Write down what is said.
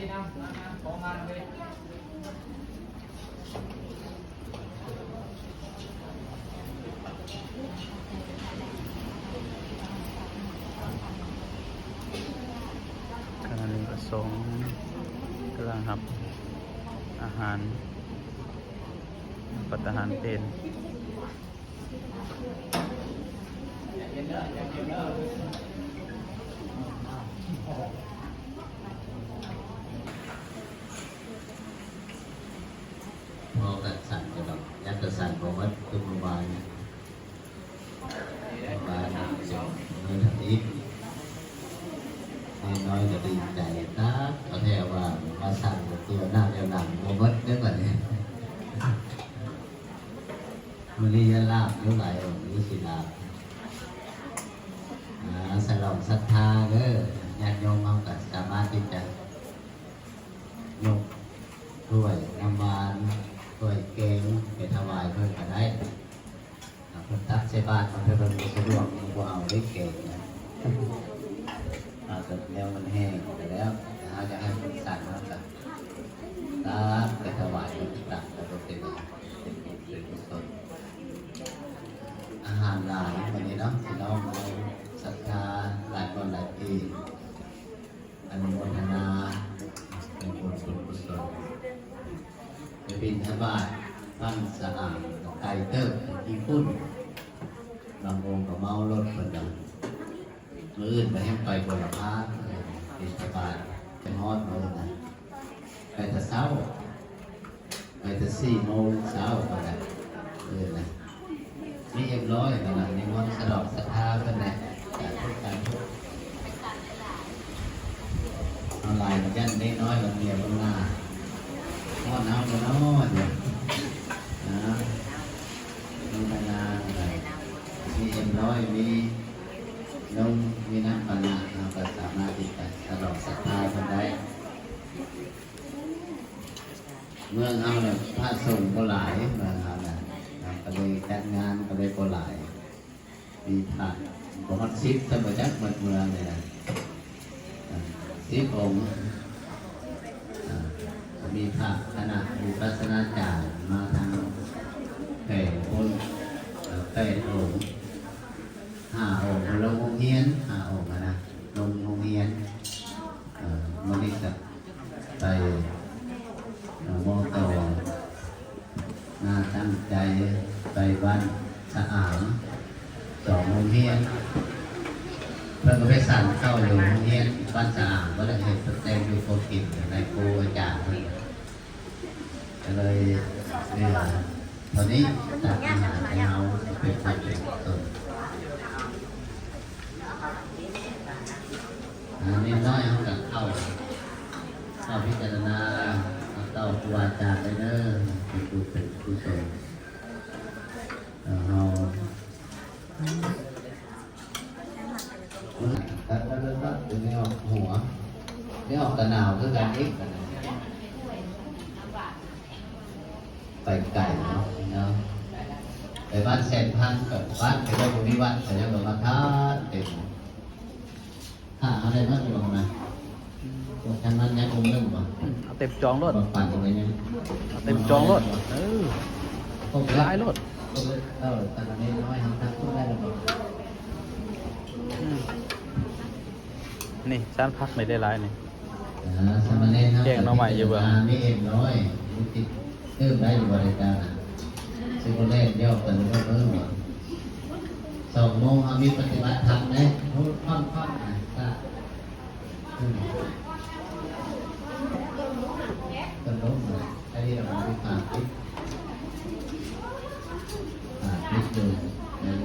ຂະນະນີ້ພະສົງກຳລັງຮັບອາຫານ ຮັບປະທານເພນ. ພໍກັນສັ່ນຢູ່ດອກ ຍັງກະສັ່ນບໍ່ໝົດຄືມື້ວານນີ້ ວານນີ້ສອງມື້ທຳອິດ ນ້ອຍກະດີໃຈ ຕາກະແທ້ວ່າມາສັ່ນເທື່ອ ນ້ຳຢາວຫຼັງບໍ່ໝົດເດີ້ບັດນີ້. ມື້ນີ້ຢ່າລາບຢູ່ ຫຼາຍອົງຢູ່ຊິລາບ ອາ ສະຫຼອງສັດທາເດີ້ ຍາດໂຍມເຮົາກະສາມາດທີ່ຈະຍົກຖ້ວຍນ້ຳຫວານ ຖ້ວຍແກງໄປຖວາຍເພິ່ນກະໄດ້ ອາ ເພິ່ນຕັກໃສ່ບາດ ເພິ່ນ ເພິ່ນບໍ່ສະດວກ ເພິ່ນບໍ່ເອົາເດ້ແກງນະ ເອົາແຕ່ແນວມັນແຫ້ງໄປແລ້ວ ແຕ່ເຮົາຢາກໃຫ້ມັນສັນ ເຮົາກະ ຕາມໄປຖວາຍ ເພິ່ນຕັກແລ້ວກໍເປັນ ເປັນບຸນເປັນກຸສົນ ອາຫານຫຼາຍມື້ນີ້ເນາະ ພີ່ນ້ອງເຮົາສັດທາຫຼາຍຄົນຫຼາຍທີ່ ອະນຸໂມທະນາເປັນບຸນເປັນກຸສົນ ໄປບິນທະບາດບ້ານສະອາງ ໄກເຕີບ ຂີ້ຝຸ່ນ ບາງອົງກໍເມົາລົດເພິ່ນວ່າ ມື້ອື່ນໄປແຮ່ງໄປບົວລະພາ ບິນທະບາດ ໄປຮອດມື້ນະ ໄປແຕ່ເຊົ້າ ໄປແຕ່ສີ່ໂມງເຊົ້າພຸ້ນນະ ເອີນະ ມີຮຽບຮ້ອຍຫັ້ນນະ ນິມົນສະດອກສັດທາເພິ່ນນະ ສາທຸ ສາທຸ ເອົາຫຼາຍ ຢ້ານເດັກນ້ອຍລະເມຍເບິ່ງໜ້າ ຮອດເຮົາແລ້ວເນາະ ເອີ ໂມທະນາ ມີຮຽບຮ້ອຍ ມີນົມ ມີນ້ຳປານະ ເຮົາກະສາມາດທີ່ຈະສະດອກສັດທາເພິ່ນໄດ້. ເມືອງເຮົານະພະສົງບໍ່ຫຼາຍ ເມືອງເຮົານະ ເຮົາກະເລີຍຈັດງານກະເລີຍບໍ່ຫຼາຍ ມີພະບໍ່ຮອດສິບຊ້ຳ ບໍ່ຈັກໝົດເມືອງນີ້ນະ ສິບອົງ ກະມີພະຄະນະວິປັດສະນາຈານມາທາງແຂວງພຸ້ນ ແປດອົງ ຫ້າອົງ ລົງໂຮງຮຽນ ຫ້າອົງຫັ້ນນະ ລົງໂຮງຮຽນ ເອີ ມື້ນີ້ກະໄປ ເອີ ມໍຕໍ່ ໜ້າຕັ້ງໃຈ ໄປບ້ານສະອາງ ສອງໂຮງຮຽນ ເພິ່ນກະໄປສັນເຂົ້າຢູ່ໂຮງຮຽນບ້ານສະອາງ ບໍ່ໄດ້ເຮັດແຕ່ງຢູ່ຄົວກິນ ໃນຄູອາຈານເພິ່ນ ກະເລີຍເຫຼືອເທົ່ານີ້ ຕັກອາຫານໃຫ້ເຮົາເປັນບຸນເປັນກຸສົນ ອາ ເນນນ້ອຍເຮົາກະເຂົ້າ ເຂົ້າພິຈາລະນາ ເຂົ້າຄູອາຈານໄດ້ເດີ້ ເປັນບຸນເປັນກຸສົນ ເອີ ເຮົາ ຕັດ ຕັດ ຕັດ ຕັດ ໄດ້ອອກຫົວ ໄດ້ອອກກະໜາວຄືກັນອີກ ໄປໄກເນາະ ເນາະ ໄປບ້ານແສນພັນ ກະບ້ານເຂົາເຈົ້າບໍ່ມີວັດ ເຂົາເຈົ້າກະມາທານເຕັມ ຖ້າເອົາໄດ້ໝົດບໍ່ນະ ພວກທາງນັ້ນຍັງອົງໜຶ່ງບໍ່ ເອົາເຕັມຈອງໂລດ ບໍ່ປັ່ນໄປຍັງ ເອົາເຕັມຈອງໂລດ ເອີ ຄົບແລ້ວ ຫຼາຍໂລດ ຄົບແລ້ວ ເອີ ຕາມເນນນ້ອຍເຮົາທັກໄດ້ແລ້ວບໍ່ ອືມ ນີ້ ຊານຜັກນີ້ໄດ້ຫຼາຍນີ້ ອາ ສາມະເນນເຮົາ ແກງໜໍ່ໄມ້ຢູ່ເບິ່ງ ມີເອັມຮ້ອຍ ມີຕິດ ຕື່ມໄດ້ຢູ່ບໍລິການນະ ຊິບໍ່ແລ່ນຢອກກັນເບິດມື້ຫວາ ສອງໂມງເຮົາມີປະຕິບັດທຳເດ້ ໂອ້ ຄວັນ ຄວັນ ອາ ຕະ ອືມ ຕະລົງນະ ອັນນີ້ລະມັນມີປາກປິດ ປາກປິດຢູ່ ແມ່ນ